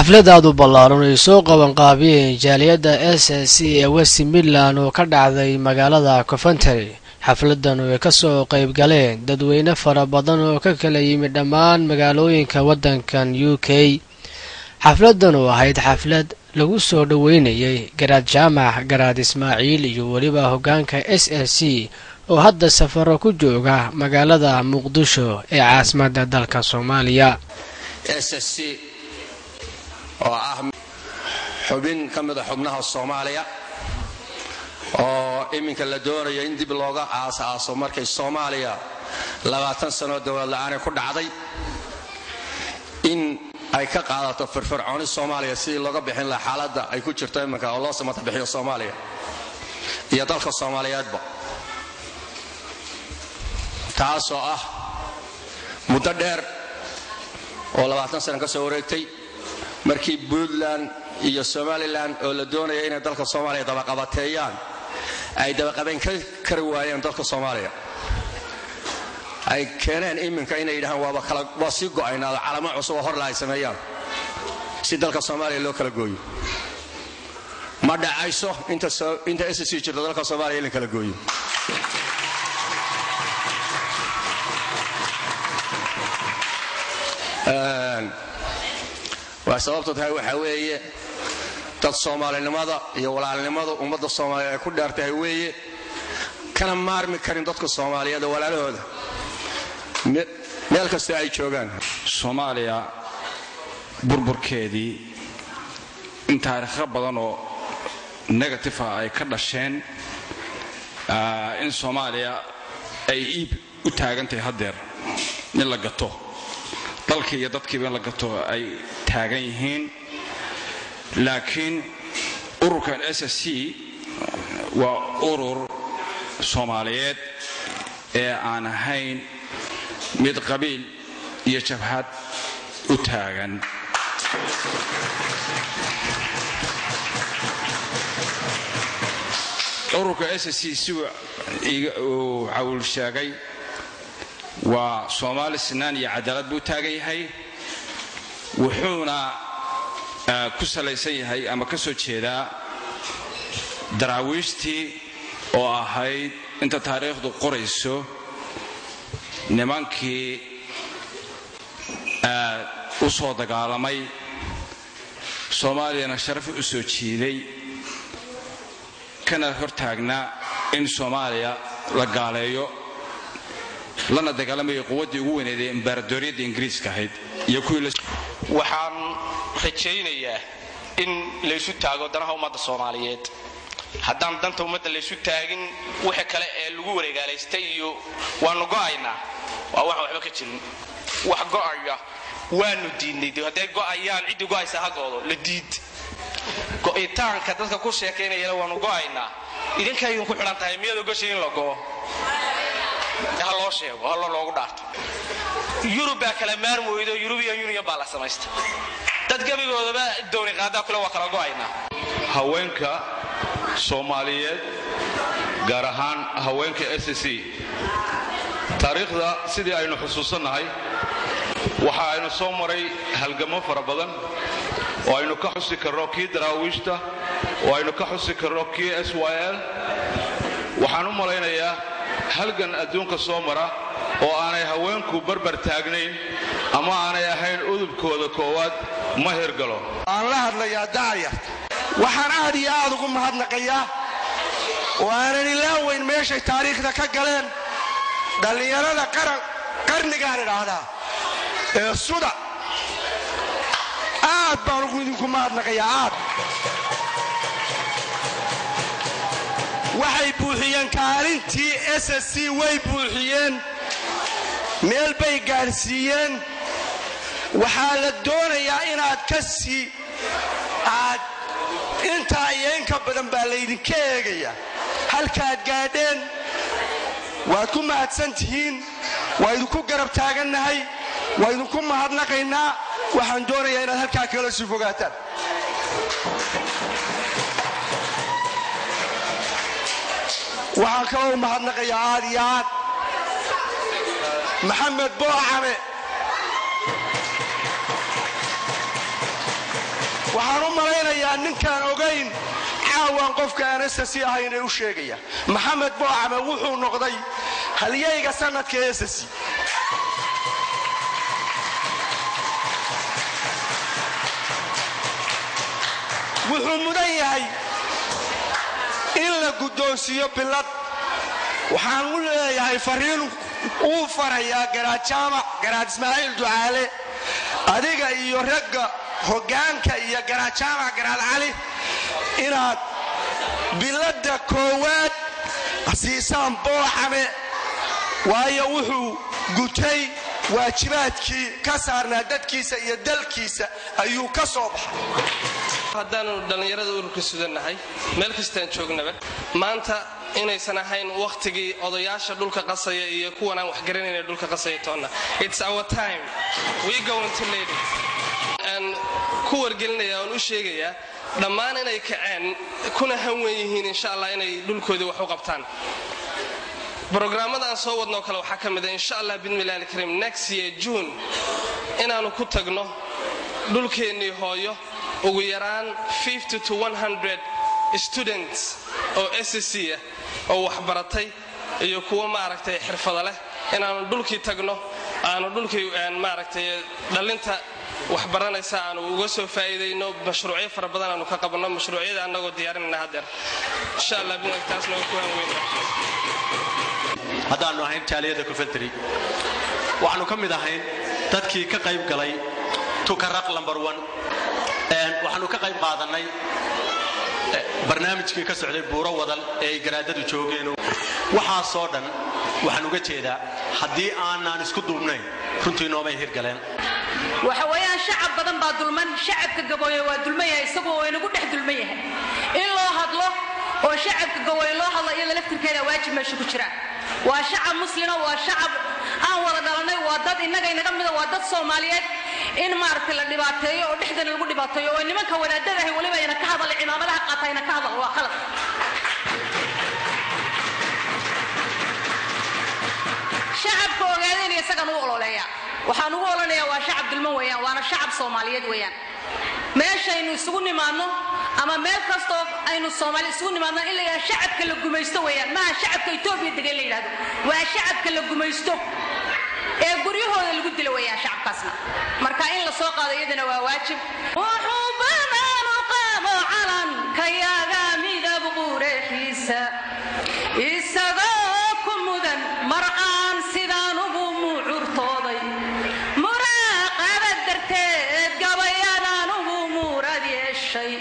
Xaflad aad u ballaaran ay soo qabanqaabiyeen jaaliyadda SSC ee West Midland oo ka dhacday magaalada Coventry. Xafladan oo ay kasoo qayb galeen dadweyne fara badan oo ka kala yimid dhammaan magaalooyinka waddankan UK. Xafladan oo ahayd xaflad lagu soo dhoweynayay Garaad Jaamac Garaad Ismaaciil iyo weliba hoggaanka SSC oo hadda safaro ku jooga magaalada Muqdisho ee caasimadda dalka Soomaaliya. SSC oo ah xubin ka mida xubnaha Soomaaliya oo iminka la doonayo in dib looga aas-aaso markay Soomaaliya 20 sano dowlad la-aanay ku dhacday, in ay ka qaadato firfircooni Soomaaliya sidii looga bixin lahaa xaaladda ay ku jirto iminka oo loo samata bixiyo Soomaaliya iyo dalka Soomaaliyeedba, taasoo ah muddo dheer oo 20 sano ka soo wareegtay markii Puntland iyo Somalilan oo la doonaya inay dalka Soomaaliya dabaqabateeyaan ay dabaqabayn ka kari waayeen dalka Soomaaliya, ay keeneen iminka inay yidhahaan waaba kala waa sii go'aynaado, calamo cusub oo horla ay sameeyaan si dalka Soomaaliya loo kala gooyo. Ma dhacayso inta SSC jirto dalka Soomaaliya in la kala gooyo. Waa sababto tahay waxaa weeye dad soomaalinimada iyo walaalnimada ummadda Soomaaliya ay ku dheertahay weeye, kana maarmi karin dadka Soomaaliyeed oo walaalahooda meel kasta ay joogaan. Soomaaliya burburkeedii in taariikho badan oo negative ah ay ka dhasheen, in Soomaaliya ay iib u taagan tahay haddeer, in la gato dalkii iyo dadkiiba in la gato ay taagan yihiin. Laakiin ururkan SSC waa urur Soomaaliyeed ee aan ahayn mid qabiil iyo jabhad u taagan. Ururka SSC si uu Cawil sheegay waa Soomaali sinaan iyo cadaalad buu taagan yahay, wuxuuna ku salaysan yahay ama ka soo jeedaa Daraawiishtii oo ahayd inta taariikhdu qorayso nimankii u soo dagaalamay Soomaaliyana sharaf u soo jiiday, kana hortaagnaa in Soomaaliya la gaaleeyo, lana dagaalamayay quwaddii ugu weyneed ee imbaradoriyadda Ingiriiska ahayd iyo kuwii. Waxaan rajaynayaa in laysu taago danaha ummadda Soomaaliyeed. Haddaan danta ummadda laysu taagin, wixii kale ee lagu wareegaalaystay iyo waanu go'aynaa waa waxaan waxba ka jirin. Wax go'aya waanu diidnay. De hadday go'ayaan, ciddii go'aysa ha go'do, la diid go'itaanka dadka ku sheekaynayana waanu go'aynaa. Idinkaa idinku xidhan tahay, miyaad ogashay in la go'o? Ha loo sheego, ha loogu dhaarto. Yurub baa kala maarmi weydo, European Union baa la samaysta. Dad gebigoodaba dooni qaadaa kule waa kala go'aynaa. Haweenka Soomaaliyeed, gaar ahaan haweenka SSC, taariikhda sidii aynu xusuusannahay waxa aynu soo maray halgamo fara badan oo aynu ka xusi karno kii Daraawiishta, oo aynu ka xusi karno kii SYL. Waxaan u malaynayaa halgan adduunka soo mara oo aanay haweenku barbar taagnayn ama aanay ahayn udubkooda koowaad ma hirgalo. Aan la hadlayaa da'yarta. Waxaan aad iyo aad ugu mahadnaqayaa oo aanan ilaaweyn meeshay taariikhda ka galeen dhallinyarada qaran qarnigaan idhaahdaa ee suda. Aad baan ugu idinku mahadnaqayaa aad. Waxay buuxiyeen kaalintii SSC, way buuxiyeen, meel bay gaadhsiiyeen. Waxaa la doonayaa inaad ka sii aad intaa iyo inka badan baa laydinka eegayaa halkaad gaadheen. Waad ku mahadsan tihiin, waa idinku garab taagannahay, waa idinku mahadnaqaynaa. Waxaan doonayaa inaad halkaa kala sii fogaataan. Waxaan kaloo mahadnaqayaa aad iyo aad Maxamed Boocame. Waxaan u malaynayaa ninkaan ogayn caawaan qofka aan SSC ahayn ee u sheegaya, Maxamed Boocame wuxuu noqday halyayga sanadka SSC. Wuxuu mudan yahay in la guddoonsiiyo bilad. Waxaan u leeyahay fariin uu farayaa Garaad Jaamac, Garaad Ismaaciil Ducaale, adiga iyo ragga hoggaanka iyo Garaad Jaamac, Garaad Cali, inaad biladda koowaad siisaan Boocame, waayo wuxuu gutay waajibaadkii ka saarnaa dadkiisa iyo dalkiisa ayuu ka soo baxay. Haddaanu dhallinyarada ururka sudannahay, meel kastaan joognaba, maanta inaysan ahayn wakhtigii odayaasha dhulka qasaya iyo kuwan aan waxgaranayna dhulka qasaya toonna. It's our time, we going to lead it. Aan ku wargelinaya oon u sheegayaa dhammaan inay kaceen kuna hanwen yihiin, insha Allah, inay dhulkoodii wax u qabtaan. Brograamada aan soo wadnoo kale waxaa ka mid a, insha Allah, bidmillahi alkariim, next year June inaannu ku tagno dhulkeennii hooyo ugu yaraan to students oo SSC ah oo waxbaratay iyo kuwo maaragtay xirfada leh, inaannu dhulkii tagno, aanu dhulkii maaragtay dhalinta waxbaranaysa aanu uga soo faa'iidayno, mashruucyo fara badan aanu ka qabanno, mashruucyada annagoo diyaarinayna haddeer, insha Allah, taasna waa ku hanweyna. Haddaannu ahayn jaaliyadda Coventry, waxaannu ka mid ahayn dadkii ka qayb galay Tukaraq number one. Waxaannu ka qayb qaadannay barnaamijkii ka socday Buuro Wadal ee ay garaadadu joogeen. Waxaasoo dhan waxaan uga jeedaa, haddii aanaan isku duubnayn, runtii noomay hirgaleen. Waxa weeyaan shacab badan baa dulman. Shacabka Gabooye waa dulman yahay, isagoo waa inagu dhex dulman yahay. In loo hadlo oo shacabka Gabooye loo hadlo iyada laftirkeeda waajib meesha ku jira. Waa shacab muslima, waa shacab aan wada dhalanay, waa dad innaga inaga mida, waa dad Soomaaliyeed. In maaragtay la dhibaateeyo oo dhexdana lagu dhibaateeyo oo nimanka wadaadada ahi weliba ayna ka hadal, cimaamadaha qaata ayna ka hadal, waa khalad. Shacabka Ogaadeenaya isagaan u ololeeya, waxaan ugu ololayaa waa shacab dulman weeyaan, waana shacab Soomaaliyeed weeyaan. Meeshaynu isugu nimaadno ama meel kastoo aynu Soomaali isugu nimaadno, in la yidhahdo shacabka la gumaysto weeyaan. Maaha shacabka Itoobiya degan la yidhahdo, waa shacabka la gumaysto ee guryahooda lagu dilo weeyaan shacabkaasna. Marka in la soo qaado iyadana waa waajib. Wuxuu banaanu qaado calankayaga midab qureexiisa, isagoo ku mudan marqaan sidaan ugu mucurtooday, muraaqaba darteed gabayadaan ugu muurad yeeshay,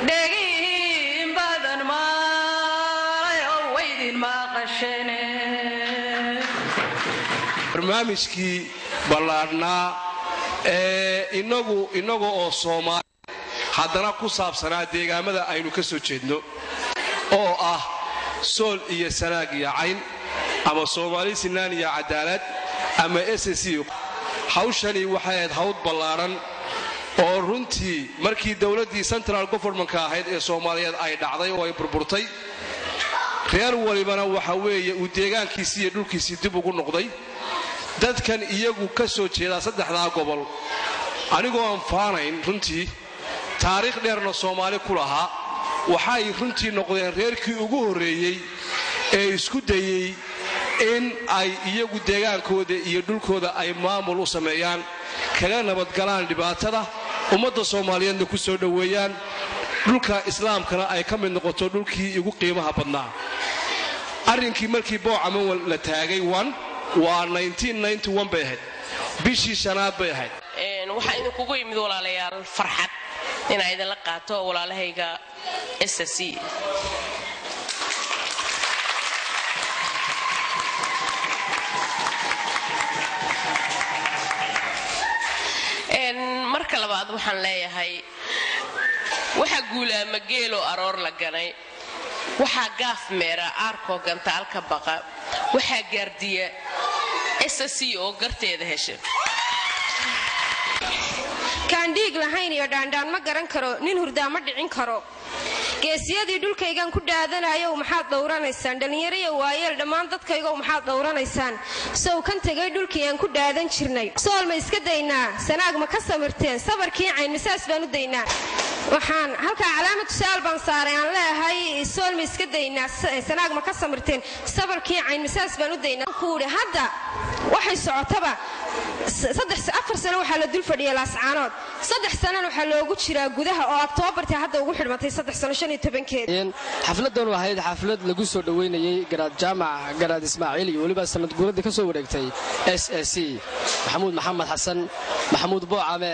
dhegiin badan maalay oo waydin maqasheene. Barnaamijkii ballaadhnaa ee inagu innaga oo Soomaali haddana ku saabsanaa deegaamada aynu ka soo jeedno oo ah Sool iyo Sanaag iyo Cayn, ama Soomaali sinaan iyo cadaalad, ama SSC, hawshani waxay ahayd hawd ballaadhan oo runtii markii dowladdii central governmentka ahayd ee Soomaaliyeed ay dhacday oo ay burburtay, reer walibana waxa weeye uu deegaankiisii iyo dhulkiisii dib ugu noqday. Dadkan iyagu ka soo jeedaa saddexdaa gobol, anigoo aan faanayn runtii, taariikh dheerna Soomaali ku lahaa, waxay runtii noqdeen reerkii ugu horreeyey ee isku dayey in ay iyagu deegaankooda iyo dhulkooda ay maamul u sameeyaan, kaga nabadgalaan dhibaatada, ummadda Soomaaliyeedna ku soo dhoweeyaan, dhulka islaamkana ay ka mid noqoto dhulkii ugu qiimaha badnaa. Arrinkii markii Boocama la taagay waa bay ahayd, bishii shanaad bay ahayd. Waxaa idinkugu yimid, walaalayaal, farxad inaa idinla qaato walaalahayga SSC. Marka labaad waxaan leeyahay, waxaa guulaama geeloo aroor la ganay, waxaa gaaf meera aarkoo gantaalka baqa, waxaa gaardiya SSC oo garteeda hesha. Kaan dhiig lahayn iyo dhaandhaan ma garan karo, nin hurdaa ma dhicin karo. Geesiyadii dhulkaygan ku dhaadanayow, maxaad dhowranaysaan? Dhallinyariya waayeel, dhammaan dadkaygow, maxaad dhowranaysaan? Sow kan tegay dhulkii aan ku dhaadan jirnay. Sool ma iska daynaa? Sanaag ma ka samirteen? Sabarkii Cayn misaas baan u daynaa? Waxaan halkaa calaamad su-aal baan saaray. Aan leeyahay, sool ma iska daynaa? Sanaag ma ka samirteen? Sabarkii Cayn misaas baan u daynaa? Kuuhi hadda waxay socotaba 3, 4 sano waxaa la dul fadhiya Laascaanood, 3 sanana waxaa loogu jiraa gudaha, oo Oktoobartii hadda ugu xidhmatay 3 sano 15-keed. Xafladan ahayd xaflad lagu soo dhoweynayey Garaad Jaamac Garaad Ismaaciil iyo weliba sanad guuradii ka soo wareegtay SSC. Maxamuud Maxamed Xasan, Maxamuud Boocame.